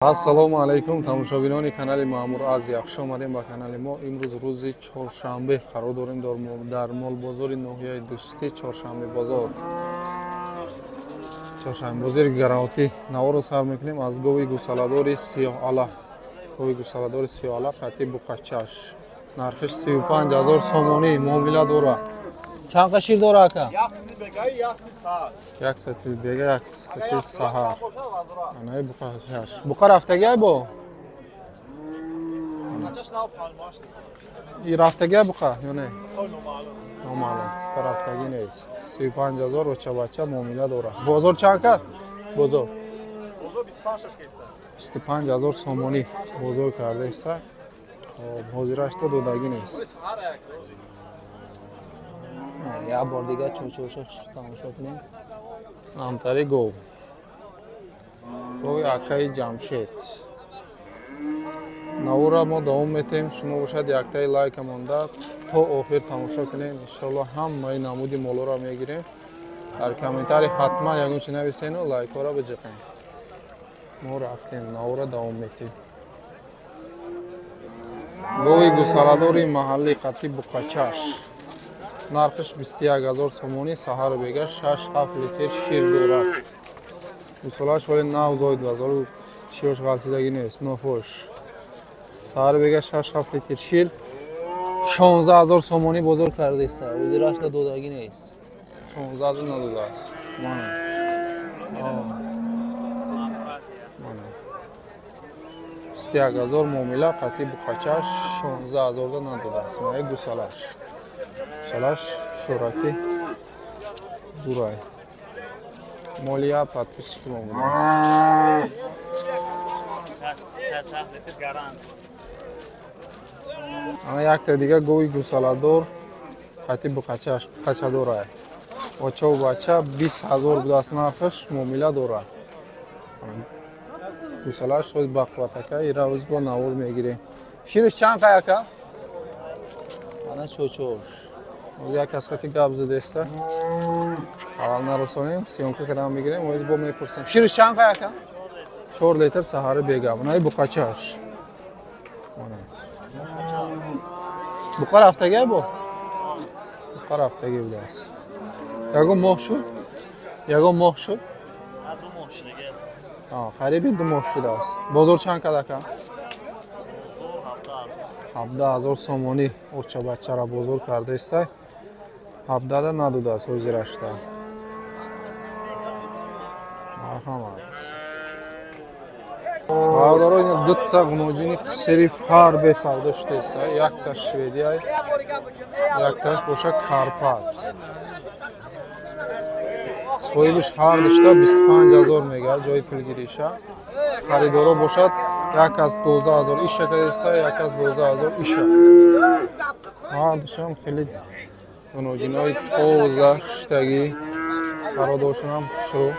Ассалому алайкум, тамошобинони канали Маъмур Азия. Хуш омадем ба канали мо. Имрӯз рӯзи чоршанбе қарор дорем дар молбозори ноҳияи Дӯстӣ, чоршанбе бозор. Чоршанбе бозори Гараотӣ. Наворо сар мекунем аз гови гусаладори сиёҳала. Гови гусаладори сиёҳала қати буқачаш. Нархиш 35 ҳазор сомонӣ муомила дорад. Чанд қа шир дора ака? Як сати бега, як сати саҳар. Анаи буқачаш. Буқа рафтагиай бо? И рафтагиай буқа ё не? Номаълум. Буқа рафтагӣ нест. 35 ҳазор оча-бача муомила дорад. Бозор чанд кард? Бозор? 25 ҳазор сомонӣ бозор кардаиста. Хоб, ҳозирашта додагӣ нест. Як бор дига чочоша тамошо кунем. Намтари гов. Гови акаи Ҷамшед. Навора мо давом метем. Шумо бошад яктаи лайка монда то охир тамошо кунем. Иншоалло ҳамаи намуди молоро мегирем. Дар комментарий ҳатман ягон чи нависену лайкҳоро биҷиқем. Мо рафтем, навора давом метем. Гови гусаладори маҳаллӣ қати буқачаш. Нархиш 21 ҳазор сомонӣ, саҳару бега 6-7 литр шир дорад. Гусолааш вале нав зоид базору широш ғалтидагӣ нест, нофош. Саҳару бега 6-7 литр шир, 16 ҳазор сомонӣ бозор кардааст. Ҳозирашда додагӣ нест. 16 ҳазор надодааст. Мана. Мана. 21 ҳазор муомила қати буқачаш 16 ҳазорда надодааст. Мана гусолаш. Гусолаш шӯраки зурай. Молия подписчики мо будааст. Ана якта дига гови гусаладор қати буқачаш, буқачадорай. Очаву бача 20 ҳазор будааст нархаш, муомила дорад. Гусалаш шоид бақувватака, ира рӯз бо навор мегирем. Шириш чанд қай ака? Ана чочош. Як аз хати гап задеста. Аввал нарасонем, съёмка кардам мегирем, оз бо мепурсем. Шириш чанд қай ака? 4 литр саҳари бега. Унаи буқачаш. Буқа рафтагиай бо? Буқа рафтагӣ будааст. Ягон моҳ шуд? Ягон моҳ шуд? Қариби 2 моҳ шудааст. Бозор чанд кад ака? 17 ҳазор сомонӣ оча-бачаро бозор кардаиста. 17-да надодааст ҳозирашта. Марҳамат. Бародаро, ина дута гуноҷини қисири фарбе савдо шудааст. Якташ шведияй, якташ боша Карпат. Соҳибиш ҳар душта 25 ҳазор мегӯяд ҷои пулгириша. Харидоро бошад як аз 12 ҳазор иша кардааст, як аз 12 ҳазор иша. Ҳар душам хеле гуноҷинои тоза шуштагӣ, харидоршонам хушрӯ.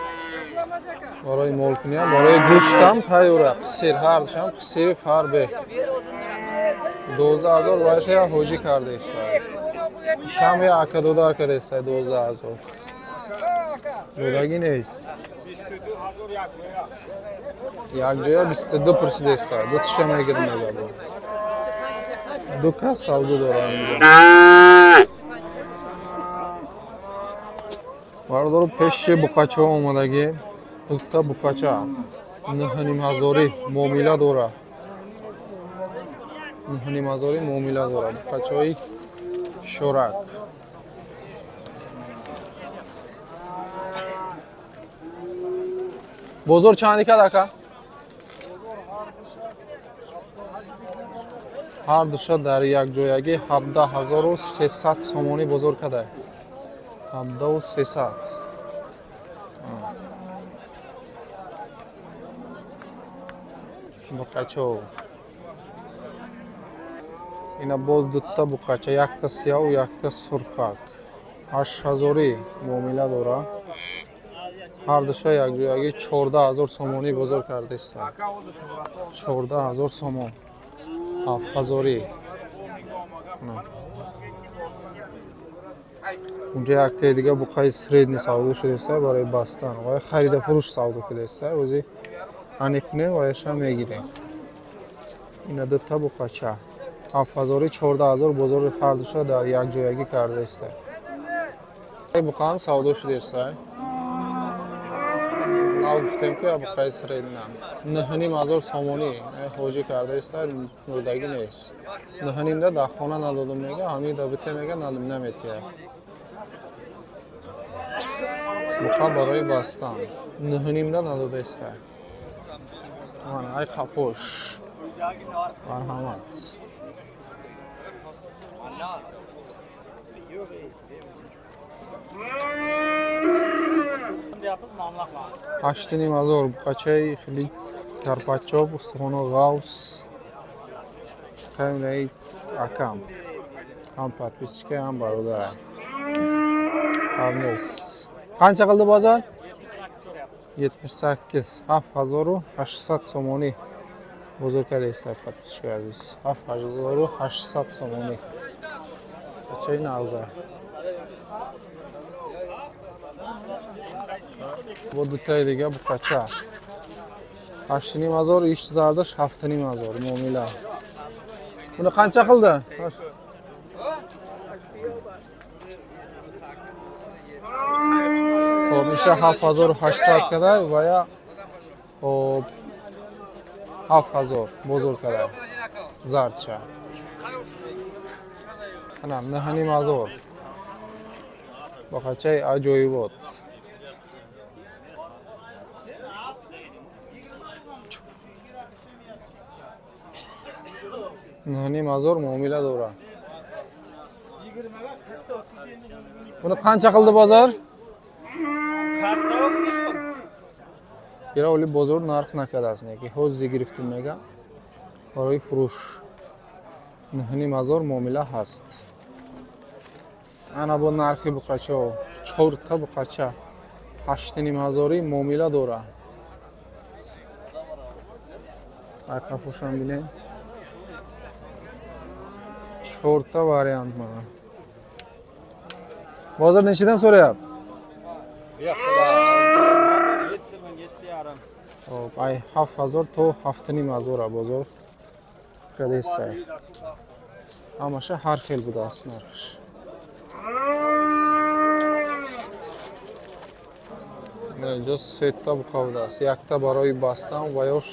Барои молкуниам, барои гӯштам тайёра. Қисир ҳар душам қисири фарбе. 12 ҳазор вайша як ҳоҷӣ кардааст. Ишам як акадодар кардааст 12 ҳазор. Додагӣ нест. Як ҷоя 22 пурсидааст. Ду тиша мегирем мегӯяд. Ду кас савдо доранд инҷо. Бародаро, пеши буқачаҳо омадагӣ. Дута буқача 9,5 ҳазорӣ муомила дорад. 9,5 ҳазорӣ муомила дорад. Буқачаҳои шӯрак. Бозор чанди кад ака? Ҳар душа дар якҷоягӣ 17300 сомонӣ бозор кадай. 17300. Буқачо. Ина боз дута буқача, якта сияҳу якта сурхак. 8 ҳазорӣ муомила дорад. Ҳар душа якҷоягӣ 14 ҳазор сомонӣ бозор кардааст. 14 ҳазор сомон. 7 ҳазорӣ. Унҷа яктаи дига буқаи средний савдо шудааст барои бастан. Харида фурӯш савдо шудааст. Ози Аниқ кунем ва яша мегирем. Ина дута буқача. 7000 14000 бозори ҳардуша дар якҷоягӣ кардаиста. Буқаам савдо шудааст. Нав гуфтем ки буқаи средна. 9500 сомонӣ ҳоҷӣ кардаиста, мурдагӣ нест. 9,5 дар хона надодум мега, ҳамида бите мега, наметия. Буқа барои бастан. 9,5 надодаиста. Ай хафош. Марҳамат. 8,5 ҳазор буқачаи хеле карпачоб, устухоно ғавс. Қаймнаи акам. Ҳам подписчика, ҳам бародар. Ҳам нест. Қанча қилди бозор? 78. 7800 сомонӣ бозор кардаиста подписчика азиз. 7800 сомонӣ. Бачаи нағза. Бо дутаи дига буқача. 8,5 ҳазор, иш зардаш 7,5 ҳазор муомила. Буни qancha qildi? Xo'p, isha 7800 kada va ya xo'p 7000 bozor kada. Zardcha. Ana 9,5 ҳазор. Буқачаи аҷоибот. 9,5 ҳазор муомила дорад. Buni qancha qildi bozor? Ира оли бозор нарх накардааст, неки ҳозир гирифтум мега барои фурӯш. 9,5 ҳазор муомила ҳаст. Ана бо нархи буқачаҳо. 4 та буқача 8,5 ҳазорӣ муомила дорад. Айқафошам бинед. 4 та вариант мана. Bozor nechidan so'rayapti? Xo'p, ay 7000 то 7,5 ҳазор бозор кадеса. Ҳамаша ҳар хел будааст нархш. Инҷо сета буқа будааст. Якта барои бастан ва ёш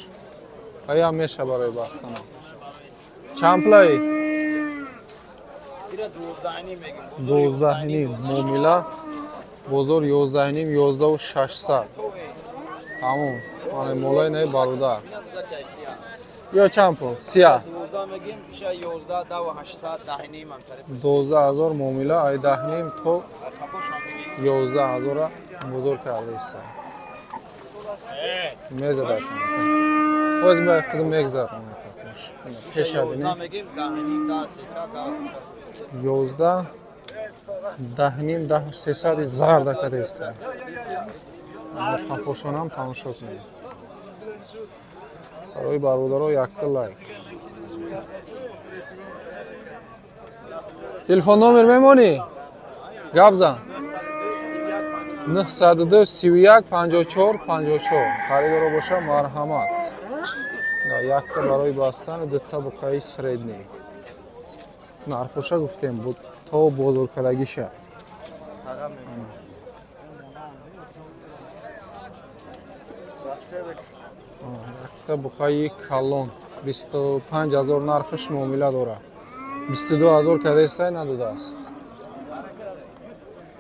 ая меша барои бастан. Чанд пулаи? 12,5 муомила. Бозор 11,5, 11,600. Тамом. Мана молай не бародар. Ё чанд пул? Сия. 12 ҳазор муомила, ай 10,5 то 11 ҳазора бозор кардаиста. Мезадак. Ҳозир ма худам мегзарам. Пеша бинед. 11, 10,5, 10,300 зарда кадаиста. Қафошонам тамошо кунед. Барои бародаро якта лайк. Телефон номер мемонӣ? Гап зан. 902 31 54 54. Харидоро боша марҳамат. Якта барои бастан, дута буқаи средний. Нархоша гуфтем буд то бозоркардагиша. Якта буқаи калон 25 ҳазор нархаш муомила дорад. 22 ҳазор кадестай надодааст.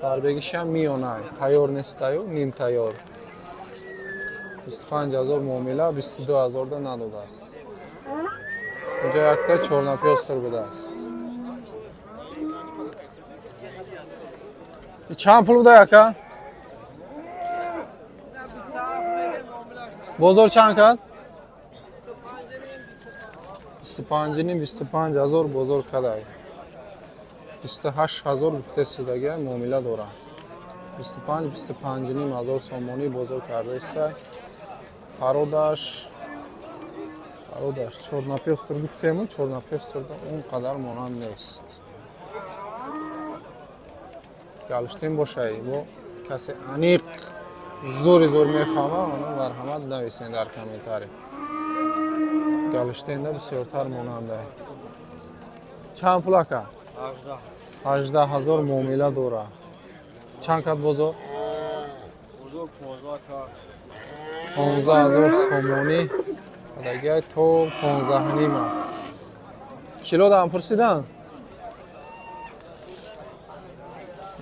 Фарбегишам миёнай, тайёр нестаю, ним тайёр. 25 ҳазор муомила, 22 ҳазорда надодааст. Инҷо якта чорнапёстр будааст. Чанд пул буда яка? Бозор чанд кард? 25,5, 25 ҳазор бозор кадай. 28 ҳазор гуфте судага муомила дорад. 25, 25,5 ҳазор сомонӣ бозор кардаиста. Пародаш чорнапёстр гуфтему, чорнапёстрда он қадар монанд нест. Галштин бошай, бо касе аниқ Зури зур мефаҳма, она марҳамат нависен дар комментарий. Галштейнда бисёртар монанда. Чанд пул ака? 18 ҳазор муомила дора. Чанд кат бозор? 15 ҳазор сомонӣ. Адагай то 15.5. Кило дам пурсидан?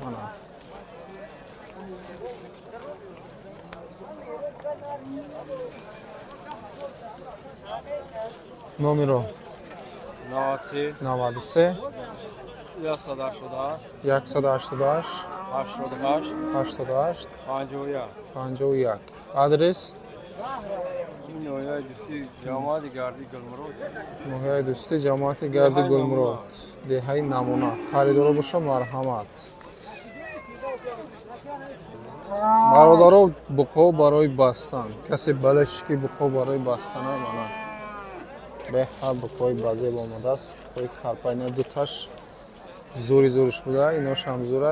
Мана. Номеро 93 93 188 188 88 88 51 51. Адрес? Ноҳияи Дӯстӣ, ҷамоати Гарди Гулмурод. Ноҳияи Дӯстӣ, ҷамоати Гарди Гулмурод, деҳаи Намуна. Харидоро боша, марҳамат. Бародаро, буқо барои бастан. Касе балаши ки буқо барои бастана, мана. Беҳад буқои базеб омадааст. Буқои карпайна дуташ зури зуриш буда, инош ҳам зура,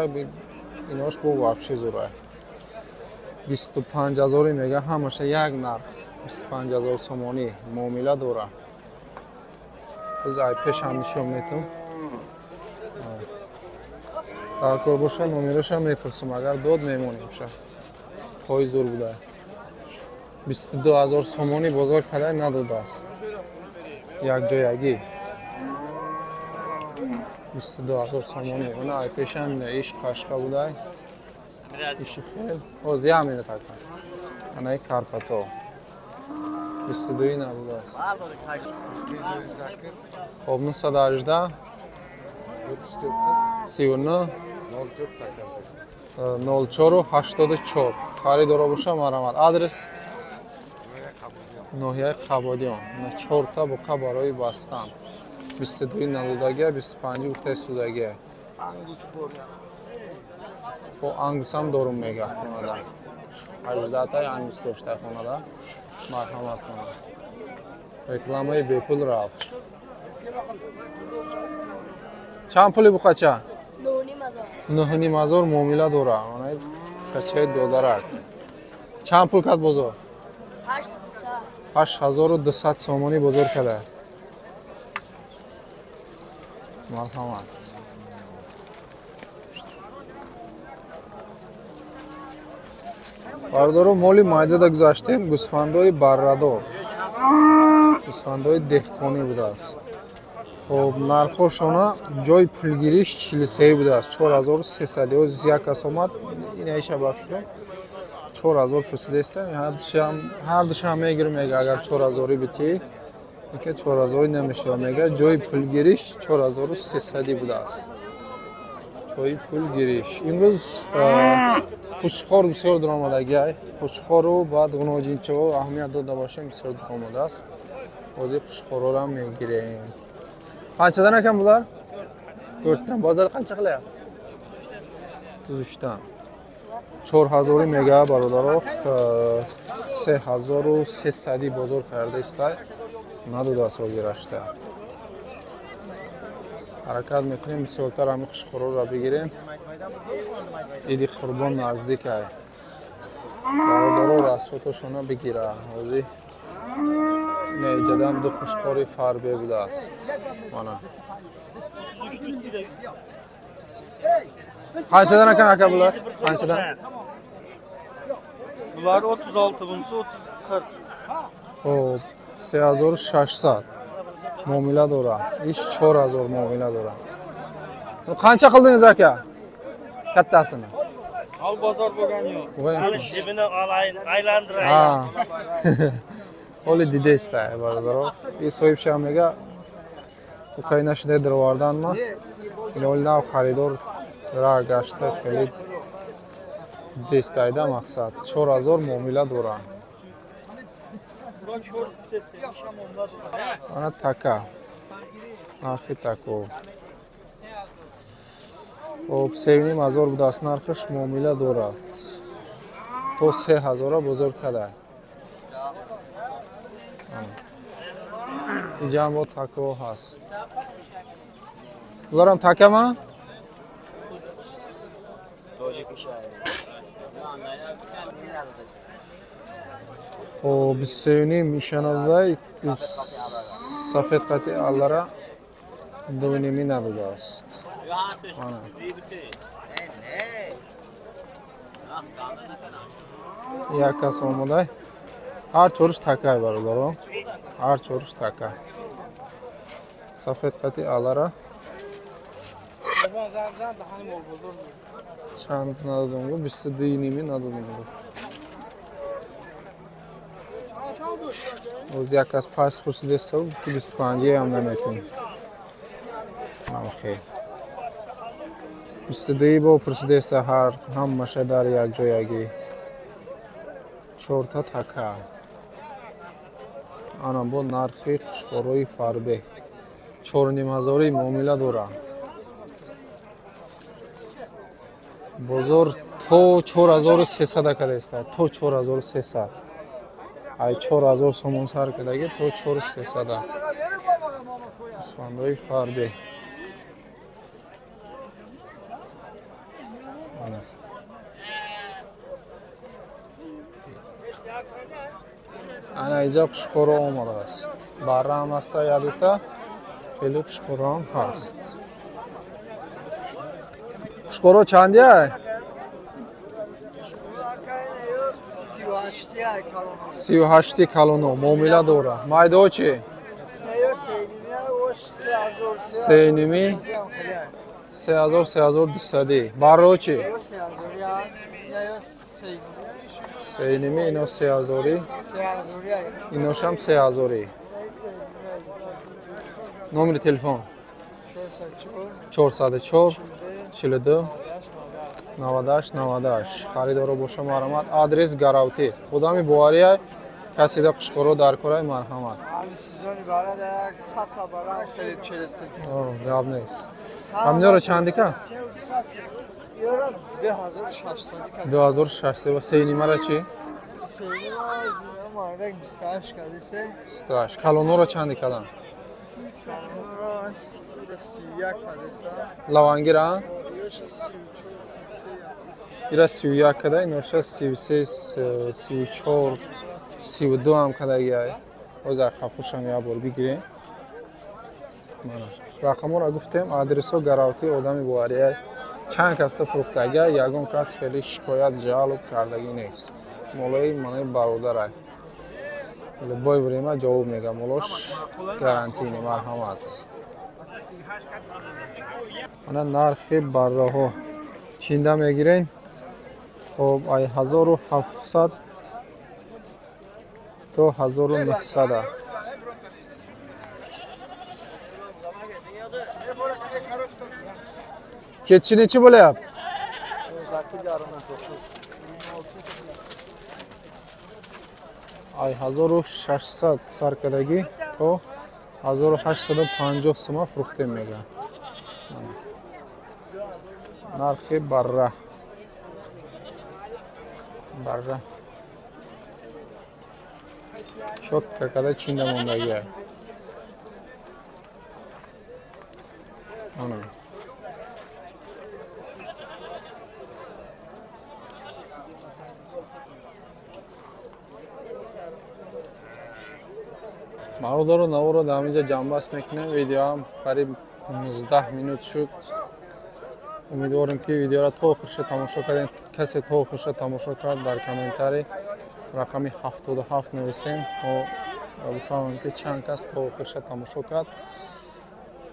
инош бо вообще зура. 25 ҳазори мега, ҳамаша як нарх. 25 ҳазор сомонӣ муомила дора. Биз ай пешам нишон метум. Дар кор боша номерошам мепурсум, агар дод мемонем ша. Пои зур буда. 22 ҳазор сомонӣ бозор карда надодааст. Якҷоягӣ. 22 ҳазор сомонӣ. Она ай пешам иш қашқа буда. Иши хел. Оз як минут ака. Анаи Карпато. 22 набудааст. Хоб 918 39 04 84. Харидоро боша, марҳамат. Адрес? Ноҳияи Қабодиён. Чорта буқа барои бастан. 22 надодагия, 25 гуфтаи судагия. Бо ангусам дорум мега хонада. 18 ангус дошта хонада. Марҳамат кунад. Рекламаи бепул рафт. Чанд пули буқача? 9.5 ҳазор муомила дора. Онаи качаи додарак. Чанд пул кард бозор? 8200 сомонӣ бозор карда. Марҳамат. Бародаро, моли майдада гузаштем, гӯсфандои баррадор. Гӯсфандои деҳқонӣ будааст. Хоб, нархошона ҷои пулгириш 43 будааст. 4300. Оз як кас омад, инаиша бафирам. 4000 пурсидастам. Ҳар душам мегирам, мега агар 4000 битӣ, ки 4000 намешава, мега ҷои пулгириш 4300 будааст. Ҷои пулгириш. Имрӯз пушхор бисёр даромадагиай. Пушхору баъд ғуноҷинчаҳо аҳамият дода бошем, бисёр даромадааст. Ҳозир пушхорорам мегирем. Qanchadan ekan bular? 4dan. Bozor qancha qilyapti? 33dan. 4000 мега бародаро, 3300 бозор карда истай. Надодааст ҳозирашта. Ҳаракат мекунем бисёртар ҳами хушхӯрорро бигирем. Иди Қурбон наздик ай. Бародаро расотошона бигира. Ҳозир неҷадан ду қушқори фарбе будааст. Мана. Qanchadan ekan aka bular? Qanchadan? Bular 36, bunisi 30, 40. Xo'p, 3600 muomila dora. Ish 4000 muomila dora. Qancha qildingiz aka? Kattasini. Hali bozor bo'lgani yo'q. Hali jibini aylantiray. Ha. Holi didesta бародаро. И соҳибшам мега уқай нашида даровардан ма. Ин нав харидор ра гашта хеле дестайда мақсад. 4000 муомила дора. Ана така. Нархи тако. Хоб, 3.5 ҳазор будааст нархаш, муомила дорад. То 3000 бозор када. Иҷам бо тако ҳаст. Буларам такама? Хоб 23.5 иша надода, сафед қати аллара 2.5 надодааст. Ана. Як кас омодай. Ҳар чориш такай бародаро. Ҳар чориш такай. Сафед қати аллара чанд надодам гуфт? 22.5 надодам гуфт. Оз як кас пас пурсидеста ки 25 ҳам наметунем. Хел. 22 бо пурсидеста ҳар ҳамаша дар як ҷоягӣ. Чорта така. Ана бо нархи қушқорои фарбе. 4.5 ҳазори муомила дора. Бозор то 4300 кадаиста, то 4300. Ай 4000 сомон сар кадаги то 4300. Гӯсфандои фарбе. Ана. Ана иҷа қушқоро омадааст. Барра ҳам аста ядута, хеле қушқоро ҳам ҳаст. Қушқоро чандия? 38 калоно муомила дора. Майдо чӣ? 3.5 3000 3200. Барро чӣ? 3.5 ино 3000, иношам 3000. Номери телефон 404 42 98 98. Харидоро боша марҳамат. Адрес Гаравтӣ. Одами бовария касида қушқоро дар корай марҳамат. Гап нест. Ҳаминёро чандика? 2600 ва 3.5-ра чӣ? 28. Калонҳоро чанди кадан? Лавангира? Ира 31 када, иноша 33, 34, 32 ҳам кадагиай. Ҳозир хафушам як бор бигирем. Мана. Рақамҳоро гуфтем, адресҳо Гаравтӣ, одами боварияй. Чанд касда фурӯхтагиай, ягон кас хеле шикоят ҷалб кардагӣ нест. Молои манаи бародарай. Любое время ҷавоб мега, молош гарантийный, марҳамат. Ана нархи барраҳо. Чинда мегирен? Хоб, ай 1700 то 1900. Ketishi nechi bo'lyapti? Ай 1600 саркадагӣ то 1850 сума фурӯхтем мега. Нархи барра. Барра. Чотка када чинда мондагӣ. Ана. Бародаро, наворо дар ҳаминҷа ҷамъбаст мекунем. Видеоам қариб 19 минут шуд. Умедворем ки видеоро то охирша тамошо кардем. Касе то охирша тамошо кард, дар комментарий рақами 77 нависем, то бифаҳмем ки чанд кас то охирша тамошо кард.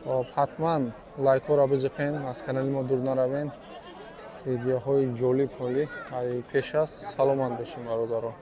Хоб, ҳатман лайкҳоро биҷиқен, аз канали мо дур наравен. Видеоҳои ҷолиб ҳоли пеш аст. Саломат бошем, бародаро.